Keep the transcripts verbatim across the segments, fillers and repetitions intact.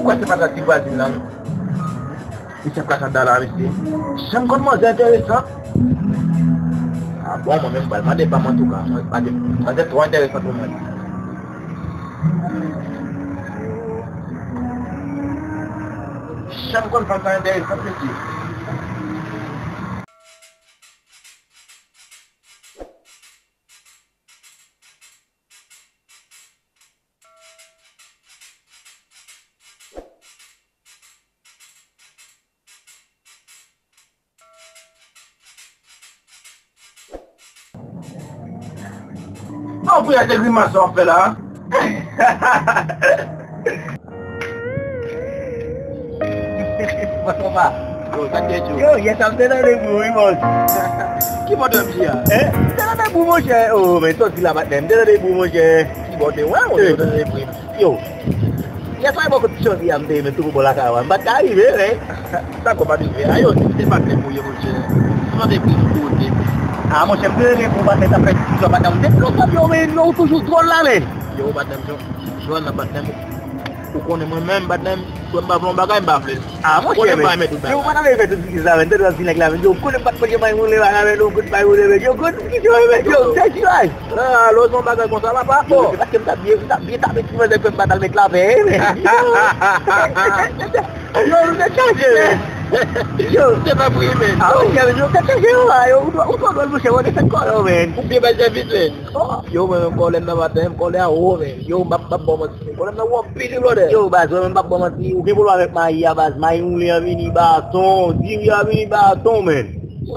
Ou kwè se pa sa ti vwazin nan? Misye ap ka sandal la, mesye. Janm konn manzè enteresan. A bon, mwen menm, m pral mande pa m antouka. Mwen, manzè, manzè twò enteresan pou mwen. Janm konn fanm sa enteresan, mesye. Bon, frè, se grimas sa w ap fè la. Bonswa, pa. Yo, sa k gen, Djo? Yo, yè sa m te nan debou, wi, bòs. Ki bò w te ye a? Hein? M te nan debou, monchè. Oh, men sòti la, patnè. M te nan debou, monchè. Ki bò w te ye a, ou te nan debou? Yo. Yè swa, e bò kote chanti a m te ye, men tou bò lakay ou a. M pa t ka rive, men. Dakò, pa t rive. A yo, si se patnè m ou ye, monchè. M ap ekri pou ou te. A, monchè, m te rele pou patnè t ap fè ti zò patnè. M te pran kòb yo, men yo toujou dwòl la, men. Yo, patnè m, Jòn, Jòn nan patnè m. Ou konnen mwen menm, patnè m, si m pa vle yon bagay, m pa vle l. A, monchè, men. Ou konnen m pa renmen tout bagay. Yo, ou pa t ap fè tout ti sa, men. M te dwe ap vin ak la, men. Yo, ou konnen m pa t manje may moule bagay, men. Yo, kote may moule, men. Yo, kote ki ti yo, men. Yo, se ti yo. Ah, lòt yon bagay konsa la pa fò. Yo, se paske m t ap byen, m t ap byen tape ti manzè fè m pa t al met lapè, men. Yo, nou te chanje, men. Yo. Se pa vre, men. Ah, wi, men, yo te chanje, yo, ah, yo, ou, ou twò dwòl, monchè, ou te fè kòlè, men. Ou byen bay sèvis, men. Oh, yo, men, men, kòlè m nan maten, kòlè a wo, men. Yo, m ap, m ap ba w manti, men. Kòlè m nan wo anpil, wi, brother. Yo, baz, mwen, m p ap ba w manti. Ou gen pwoblèm avèk mayi a, baz. Mayi moule a vini baton, diri a vini baton, men.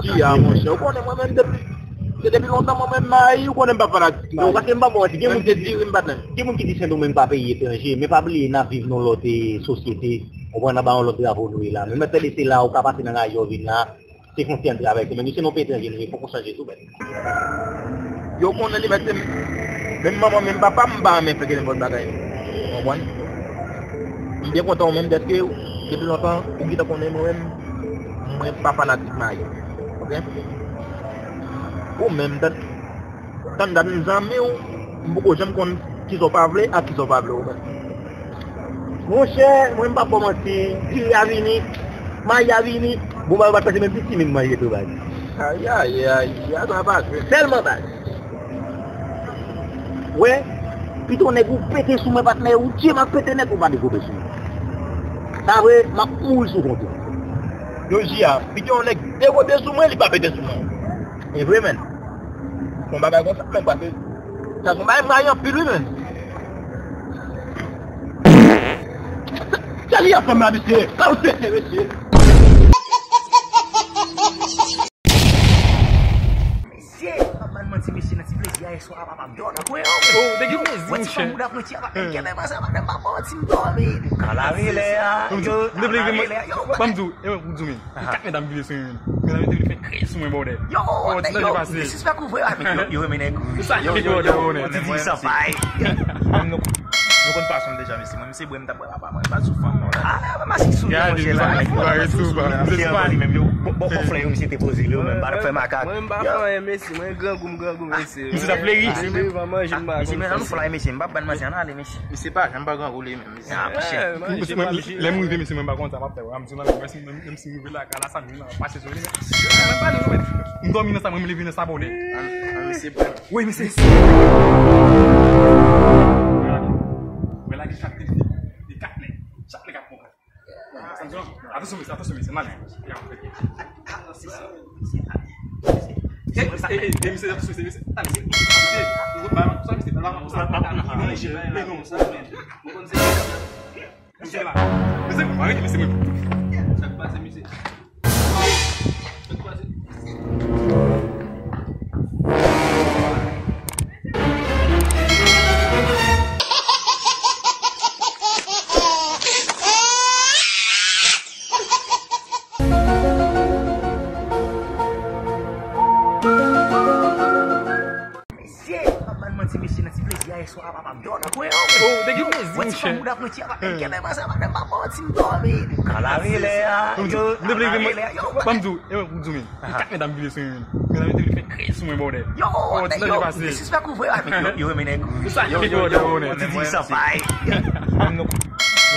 Ki a, monchè? Ou konnen mwen menm depi Se depi lontan mwen menm mayi, ou konnen m pa fanatik mayi. Non, paske m pa ba w manti, gen moun ki di, gen moun ki di Sendomeng pa peyi etranje, men pa bliye n ap viv nan lòt, eh, sosyete, w konprann, anba yon lòt drapo nou ye la. Men mèt fè de se la, ou ka pase nan raje w vin la, se fwontyè n travèse, men nou se nan peyi etranje nou ye, fòk ou chanje tou, bèt. Yo konnen li mèt se m, menm manman, menm papa m, m pa renmen fè gen nenpòt bagay. Ou konprann? M byen kontan ou menm dèske depi lontan, ou gentan konnen mwen menm, mwen pa fanatik mayi. Ok? Ou menm, tann, tann dat m zanmi w, m poko janm konn kisa w pa vle ak kisa w pa vle ou menm. Monchè, mwen m p ap ba w manti, diri a vini, mayi a vini, bon, bagay pa t pase menm piti menm manje tou, baz. Ayayay, sa pa vre. Sèlman, baz. Wè, pito nèg ou pete sou mwen, patnè, ou tye m ak pete nèg ou pa dekobe sou mwen. Sa vre, m ap mouri sou kont ou. Yo, J A, pito yon nèg dekobe sou mwen, li pa pete sou mwen. E vre, menn. Yon bagay konsa, menn, paske sa se yon bagay m rayi anpil, wi, menn. Sa li ap fè m la, mesye? Sa ou tete, mesye? Mesye, m ap ban manti, mesye, nan ti plezi a yè swa a, papa m dòmi. Wè ti fanm bouda froti a, papa m kenbe m ansanm, papa m pa manti, m dòmi. Kan lave lè a, yo, kan lave lè a, yo. Ban m di w, e mwen pou di w, men. Kat medam vire sou mwen. Medam te vin fè kriz sou mwen, bòdè. Yo, nèg yo, yo sispèk ou vre, yo renmen nèg. Sa ki bòdè, ou, nèg? Ti di sa fay. Nou konn fason m deja, mesye. Mwen, mesye, bwè m t ap bwè papa mwen, pa sou fanm, non, la. Ah, masi sou li, monchè, la. Masi sou li, monchè, li menm, yo. Bon, bon, kòflè, yo, misye te poze, yo, menm, pa fè makak. Mwen, m pa fè anyen, mesye. Mwen, grangou, m grangou, mesye. Misye t ap fleri. Manje devan, manje, m pa konn fè. Mesye, men, ann fly, mesye, m p ap ban manti, ann ale, mesye. Misye pa janm pa grangou, li menm, mesye. Ah, monchè. Lè m rive, mesye, mwen pa konn sa m ap fè, bro. M di, non, menm si, menm si m rive lakay la, sa m vin la, pase sou li, men. Mwen pa li, non, men. M dòmi nan sa, mwen, m leve nan sa, bòdè. An, an, mesye, bon. Wi, mesye. Mwen lage chak nèg, de kat nèg. Chak nèg ap pran kat. Atansyon, mesye, atansyon, mesye, mal. E, e, e, mesye, atansyon, mesye, mesye. Tande, mesye. Mesye, nou konn pa, sa, mesye, pa la, sa, pa, pa, non, mesye, non, sa, men. Nou konn se Mesye la. Mesye, mwen rete, mesye, mwen. Sa k pase, mesye? Sa k pase? Mesye, m ap ban manti, mesye, nan ti plezi a yè swa a, papa m dòmi. Wè ti fanm bouda froti a, papa m kenbe m ansanm, papa m pa manti, m dòmi. Kan lave lè a, yo, kan lave lè a, yo. Ban m di w, e mwen pou di w, men. Kat medam vire sou mwen. Medam te vin fè kriz sou mwen, bòdè. Yo, nèg yo, yo sispèk ou vre, yo renmen nèg. Sa ki bòdè, ou, nèg? Ti di sa fay. Nou, nou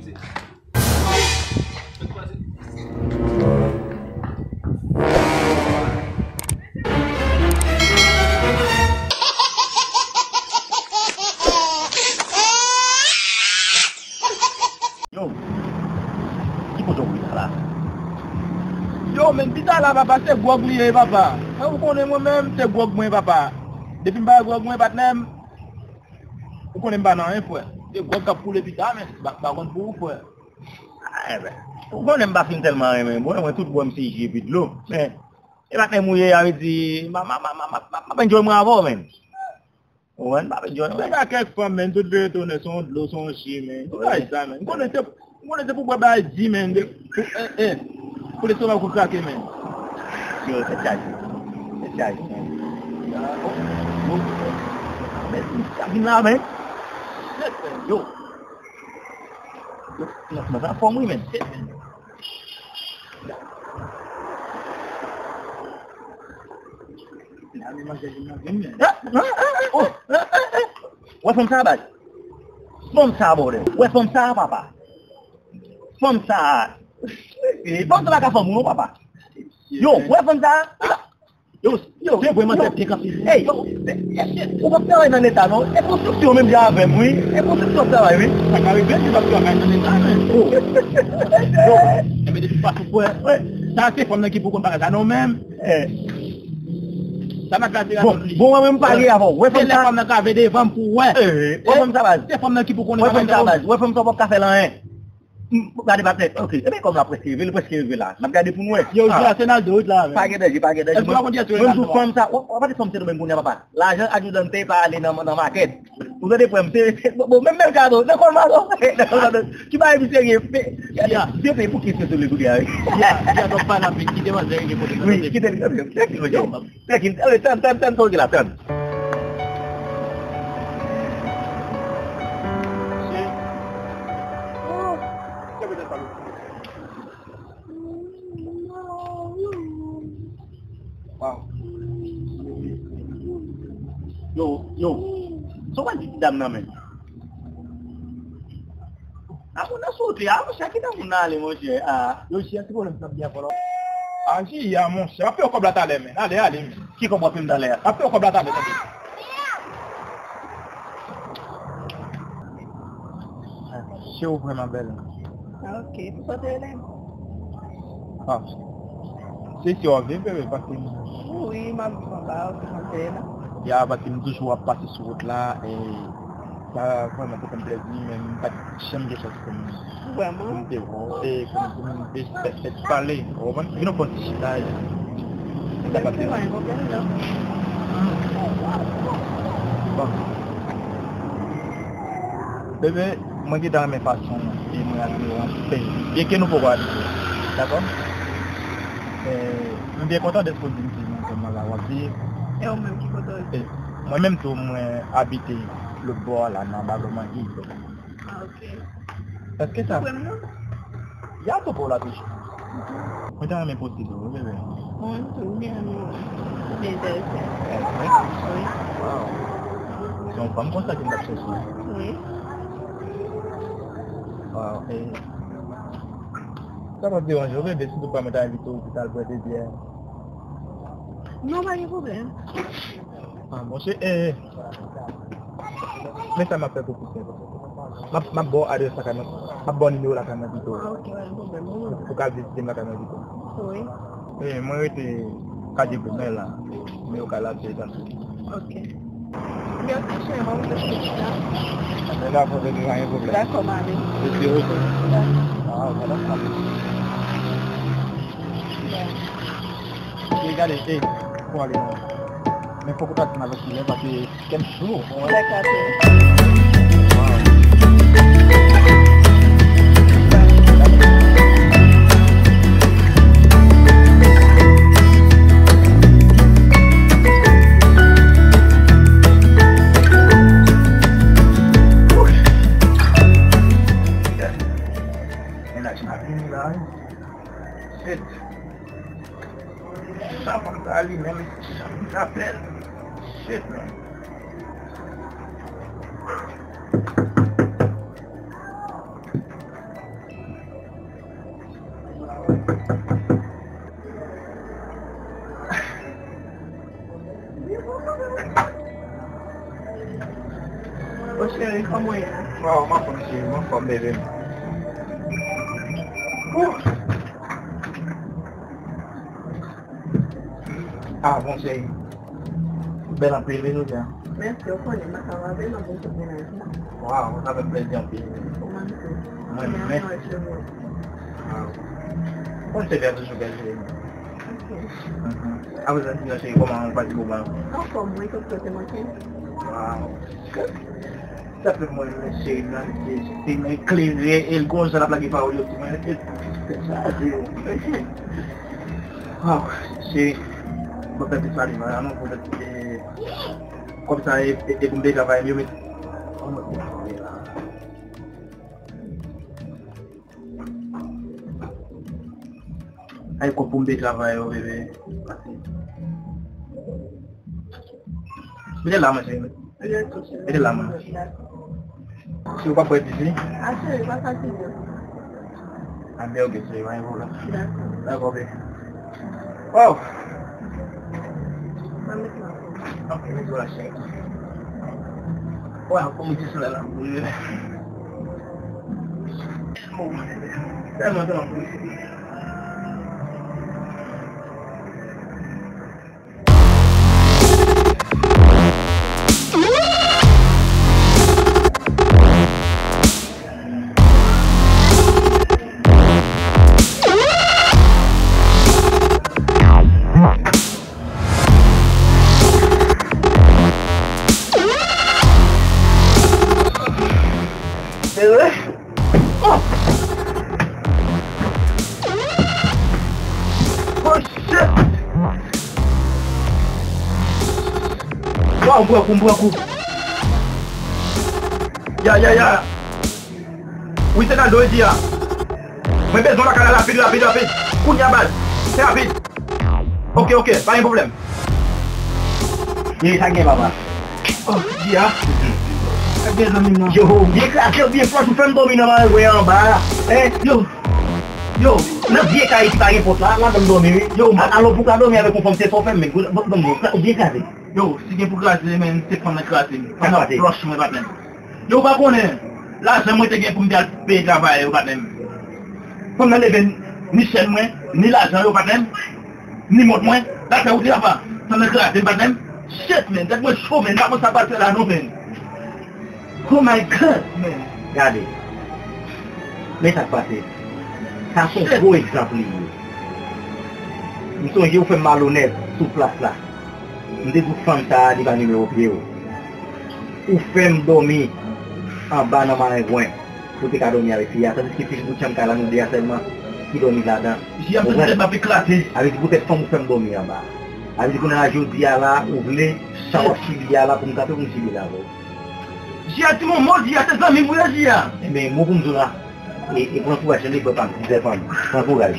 misye. Yo, ki kote w ye la? Yo, men, pita la, papa, se gwòg li ye, papa. Mwen, ou konnen mwen menm, se gwòg mwen, papa. Depi m pa gwòg mwen, patnè m, ou konnen m pa nan anyen, frè. Se gwòg k ap koule pita, men, m pa, m pa konn pou ou, frè. Ah, enben, ou konnen m pa fin tèlman renmen bwè, mwen tout bwè m se ji epi dlo. Men, e patnè m ou ye, a vle di, m ap, m ap enjoy mwen avè w, men. Ou konprann? M ap enjoy mwen. Se pa kèk fanm, men, tout vire tounen, se yon dlo, se yon ji, men. Tout bagay sa, men. M konnen se, m konnen se pou bwè bagay di, men. De, pou, eh, eh. Pou lestomak ou krake, men. Yo, tèt chaje. Tèt chaje, men. Yo. Men, sa vin la, men. Yo. Yo, nan, nan, nan fòm, wi, men. Wè fanm sa a, baz. Fanm sa a, bòdè. Wè fanm sa a, papa. Fanm sa a. Eh, fanm sa a pa ka fanm ou non, papa. Yo, wè fanm sa a. Yo, yo, se vrèman tèt byen kanpe. Ey, yo, ou p ap travay nan leta non. E konstriksyon menm jan avè m, wi. E konstriksyon w ap travay, wi. Sa ka rive, li p ap travay nan leta, men. Oh. Yo, enben, depi fason, frè. Sa se fanm nan ki pou konn bagay sa non, menm. Eh. Sa m ap gade bon, bon, mwen menm m pale avè w. Wè fanm sa. Se lè fanm nan ka vle devan m pou wè. Eh, wè fanm sa, baz. Se fanm nan ki pou konnen bagay sa, baz. Wè fanm sa, w p ap ka fè l anyen. M, gade patnè, ok, ebyen kòm la prèske rive, li prèske rive la. N ap gade pou n wè. Yo, jodi a se n al de wout la, men. Pa gen danje, pa gen danje. Mwen, mwen di w fanm sa, w, w ap gade fanm Sendomeng kounye a, papa. Lajan adjudante pa ale nan, nan makèt. Ou tande frè m, se, se, bon, menm, menm kado, nan kòl mato, nan kòl mato. Ki bagay pi serye, pe, gade, se peyi pou ki se sou li kounye a, wi. Ya, ya, donk pa nan peyi, kite manzè, kite kote. Wi, kite li, tranquille, tranquille, yo. Tranquille, ale, tann, tann, tann, tann, tann. Yo, yo. Sa w di ti dam nan menm? A moun nan sote, a monchè, kite moun nan ale, monchè. A. Yo, si a ti pwoblèm sa byen fò la. A, si a, monchè. M ap peye w kòb la talè, men. Ale, ale, men. Ki kòb w ap peye m talè a? M ap peye w kòb la talè, tande. Se ou vrèman bèl. A, ok. Pou sa w te rele m? A. Se isi w ap viv, bebe, paske m... Wi, m ap viv anba, w te konn fè la. Ya, paske m toujou ap pase sou wout la, e sa vrèman te fè m plèzi, men m pa t janm gen chans pou m, pou m te wè w, e pou m, pou m te fè, fè pale, w konprann? Vin nou fè yon ti chita, e sa pase. Bon. Bebe, mwen gentan renmen fason w e mwen admire w anpil. Byenke nou poko abite, dakò? E, m byen kontan dèske w di m se nan zòn nan la w ap viv. E ou menm, ki kote w ye? E, mwen menm tou, mwen abite lòt bò a la, nan Ballon Mangi. A, ok. Èske sa... Ou kwè m non? Ya, topo la toujou. Mwen ta renmen pote dlo, wi, bebe. Mwen tou, m byen renmen wè. M byen enterese. Èske? Wi. Waw. Se yon fanm konsa ke m t ap chèche. Wi. Waw, e. Sa p ap deranje w, bebe, si toutfwa mwen ta envite w pou t al bwè de byè? Non, pa gen pwoblèm. A, monchè, e, men sa m ap fè pou plis enpòtan. M ap, m ap ba w adrès lakay mwen, m ap ba w nimewo lakay mwen pito. A, ok, pa gen pwoblèm, bon. Ou ka vizite m lakay mwen pito. Wi. E, mwen rete Kadjegomè la, nimewo kay la se etan sou. Ok. Mèsi, cheri, mwen, pou ti la. Mwen la pou vin, pa gen pwoblèm. Dakò, m ale. Mèsi, wi. Dakò. Ah, mwen la. E gade, e, pou ale, non. Men fòk ou ta di m avèk kilè, paske kè m cho. Dakò. Mennaj m ap vini la, wi. Shit. Sa pa ta li menm, sa pa ta pèl. Shit, man. Bon, cheri, kòman w ye? Waw, m anfòm, cheri, m anfòm, bebe m. Woo! Ah, bon, cheri. Ou bèl anpil, wi, jodi a. Mèsi, ou konnen, m ap travay, m ap vin sot mennaj mwen. Waw, sa fè m plezi anpil. Ou menm tou. Mwen, mèsi. Waw. Bon, cheri a toujou bèl, cheri. Ok. Mhm. Apre sa, sinon, cheri, kòman ou pati pou mwen? Anfòm, wi, tout kote manke. Waw. Sa fè mwen renmen cheri nan, se, se nan eklere, e l gon jan l ap lage pawòl yo sou mwen, e, tèt chaje. Waw, cheri, mwen fè ti sali mwen, anon, pou fè, e, kòm sa, e, e, e pou m te travay, m yo met, kòman pou m travay la? Ay, kòb pou m te travay yo, bebe. Mete la, mwen, cheri. Mete la, mwen. Si ou pa pwè disi. A, cheri, pa fatige. A, byen, ok, cheri, pa gen pwoblèm. Dakò. Dakò, bebe. Waw. Mwen met la. Ok, mete la, cheri. Waw, kòm di solèy la. Tèlman, tèlman. Se vre? Oh! Oh, shit! Waw, m pran kou, m pran kou. Ya, ya, ya. Wi, se Naldo, wi, di a. Mwen bezwen w lakay la rapid, rapid, rapid. Kounye a, baz. Se rapid. Ok, ok, pa gen pwoblèm. Ye, sa gen, papa. Oh, di a. Sa gen, zanmi m nan. Yo, byen kraze, byen fòs, ou fè m dòmi nan marengwen anba a. Hein? Yo, yo, nan vye kay ki pa gen pòt la, ladan m dòmi, wi. Yo, a-, alò pou ka dòmi avèk yon fanm, se sa w fè m, men. Bon, bon, bon, ou byen kraze. Yo, si gen pou kraze, men, se fanm nan kraze m. Fanm nan pwòch mwen, patnè m. Yo, ou pa konnen, lajan mwen te gen pou m te al peye travay yo, patnè m. Fanm nan leve ni chèn mwen, ni lajan yo, patnè m, ni mont mwen. L al fè wout li apa. Fanm nan kraze m, patnè m. Shit, man, tèt mwen cho, man. M pa konn sa m pral fè la, non, man. Oh my God, man. Gade. Men sa k pase. Sa se yon gwo egzanp li ye. M sonje ou fè m malonèt sou plas la. M te di w fanm sa a, li pa nimewo pye w. Ou fè m dòmi anba nan marengwen pou w te ka dòmi avèk fi a. Tandiske se bout chanm kay la nou de a sèlman ki dòmi ladan. Jia, m santi tèt m ap eklate. Sa vle di poutèt fanm ou fè m dòmi anba. Sa vle di kounye a la jodi a la, ou vle sa w ap sibi a la pou m kanpe pou m sibi l avè w. Jia, di m yon mo, Jia, se zanmi m ou ye, Jia. Enben, mo pou m di w la. E, e pran kouraj, tande frè pa m, ti frè pa m. Pran kouraj.